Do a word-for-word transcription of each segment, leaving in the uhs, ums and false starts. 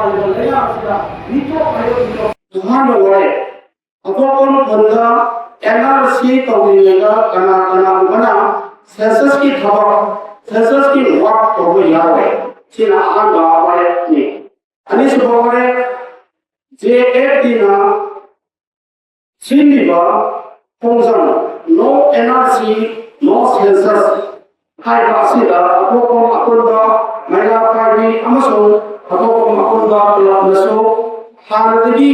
ꯂꯩꯕꯥꯛ ꯑꯁꯤꯗ ꯃꯤꯇꯣꯞ ꯍꯥꯏꯕ ꯃꯤꯇꯣꯞ ꯑꯍꯥꯟꯕ ꯋꯥꯔꯦ꯫ ꯑꯇꯣꯞꯄ ꯃꯐꯝꯗ ꯑꯦꯟ ꯑꯥꯔ ꯁꯤ ꯇꯧꯔꯤꯉꯩꯗ ꯀꯅꯥ ꯀꯅꯥꯒꯨꯝꯕꯅ ꯁꯦꯟꯁꯁꯀꯤ ꯊꯕꯛ, ꯁꯦꯟꯁꯁꯀꯤ ꯋꯥꯔꯛ ꯇꯧꯕ ꯌꯥꯔꯣꯏ꯫ ꯁꯤꯅ ꯑꯍꯥꯟꯕ ꯋꯥꯔꯦꯞꯅꯤ꯫ ꯑꯅꯤꯁꯨꯕ ꯋꯥꯔꯦꯞ, ꯖꯦ ꯑꯦꯐ ꯇꯤꯅ ꯁꯤꯜꯂꯤꯕ ꯈꯣꯡꯖꯪ "No N R C, No Census" ꯍꯥꯏꯕ ꯑꯁꯤꯗ ꯑꯇꯣꯞꯄ ꯑꯄꯨꯟꯕ ꯃꯩꯔꯥ ꯄꯥꯏꯕꯤ ꯑꯃꯁꯨꯡ ꯑꯇꯣꯞꯄ ꯑꯄꯨꯟꯕ ꯀ꯭ꯂꯕꯅꯁꯨ ꯍꯥꯟꯅꯗꯒꯤ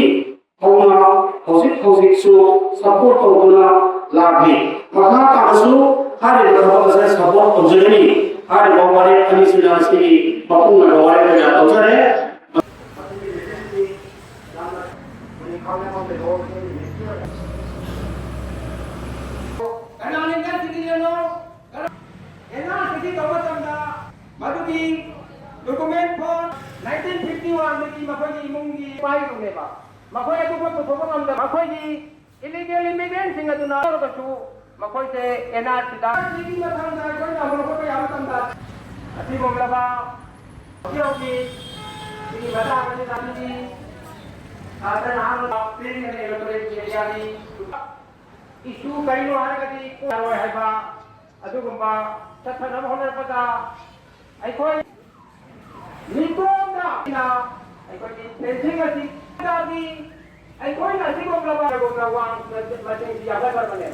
ꯍꯧꯅ ꯍꯧꯖꯤꯛ ꯍꯧꯖꯤꯛꯁꯨ ꯁꯄꯣꯔꯠ ꯇꯧꯗꯨꯅ ꯂꯥꯛꯂꯤ꯫ ꯃꯈꯥ ꯇꯥꯅꯁꯨ ꯍꯥꯏꯔꯤꯕ ꯊꯕꯛ ꯑꯁꯤ ꯁꯄꯣꯔꯠ ꯇꯧꯖꯒꯅꯤ꯫ ꯍꯥꯏꯔꯤꯕ ꯋꯥꯔꯦꯞ ꯑꯅꯤꯁꯤꯅ ꯉꯁꯤꯒꯤ ꯃꯄꯨꯡ ꯑꯣꯏꯕ ꯋꯥꯔꯦꯞ ꯑꯣꯏꯅ ꯂꯧꯖꯔꯦ꯫ ꯀꯅꯥꯅ ꯏꯟꯗꯤꯌꯥꯟ ꯁꯤꯇꯤꯖꯦꯟꯅꯣ? ꯑꯦꯟ ꯑꯥꯔ ꯁꯤ ꯇꯧꯕ ꯃꯇꯝꯗ ꯃꯗꯨꯒꯤ ꯗꯣꯀꯨꯃꯦꯟ ꯐꯣꯔꯝ ꯅꯥꯏꯟꯇꯤꯟ ꯐꯤꯐꯇꯤ ꯋꯥꯟꯗꯒꯤ ꯃꯈꯣꯏꯒꯤ ꯏꯃꯨꯡꯒꯤ ꯄꯥꯏꯔꯤꯕꯅꯦꯕ꯫ ꯃꯈꯣꯏ ꯑꯗꯨ ꯄꯨꯊꯣꯛꯄ ꯉꯝꯗꯕ ꯃꯈꯣꯏꯒꯤ ꯏꯂꯤꯒꯦꯜ ꯏꯃꯤꯒ꯭ꯔꯦꯟꯁꯤꯡ ꯑꯗꯨꯅ ꯇꯧꯔꯒꯁꯨ ꯃꯈꯣꯏꯁꯦ ꯑꯦꯟ ꯑꯥꯔ ꯁꯤꯗ ꯁꯤꯒꯤ ꯃꯇꯥꯡꯗ ꯑꯩꯈꯣꯏꯅ ꯍꯧꯗꯣꯔꯛꯄ ꯌꯥꯕ ꯃꯇꯝꯗ ꯑꯁꯤꯒꯨꯝꯂꯕ ꯍꯧꯖꯤꯛ ꯍꯧꯖꯤꯛ ꯁꯤꯒꯤ ꯃꯇꯥꯡ ꯑꯁꯤꯗ ꯑꯩꯈꯣꯏꯒꯤ ꯁꯥꯇ꯭ꯔ ꯅꯍꯥꯔꯣꯜ ꯄ꯭ꯔꯤꯟ ꯑꯦꯟ ꯏꯂꯦꯛꯇ꯭ꯔꯣꯅꯤꯛ ꯃꯦꯗꯤꯌꯥꯒꯤ ꯏꯁꯨ ꯀꯔꯤꯅꯣ ꯍꯥꯏꯔꯒꯗꯤ ꯌꯥꯔꯣꯏ ꯍꯥꯏꯕ ꯑꯗꯨꯒꯨꯝꯕ ꯆꯠꯊꯅꯕ ꯍꯣꯠꯅꯔꯛꯄꯗ ꯑꯩꯈꯣꯏ ꯃꯤꯇꯣꯝꯗ ꯑꯩꯈꯣꯏꯒꯤ ꯐꯦꯟꯁꯤꯡ ꯑꯁꯤ ꯑꯩꯈꯣꯏꯅ ꯑꯁꯤꯒꯨꯝꯂꯕ ꯋꯥꯡ ꯃꯁꯤꯡꯁꯤ ꯌꯥꯝꯒꯗꯕꯅꯦ꯫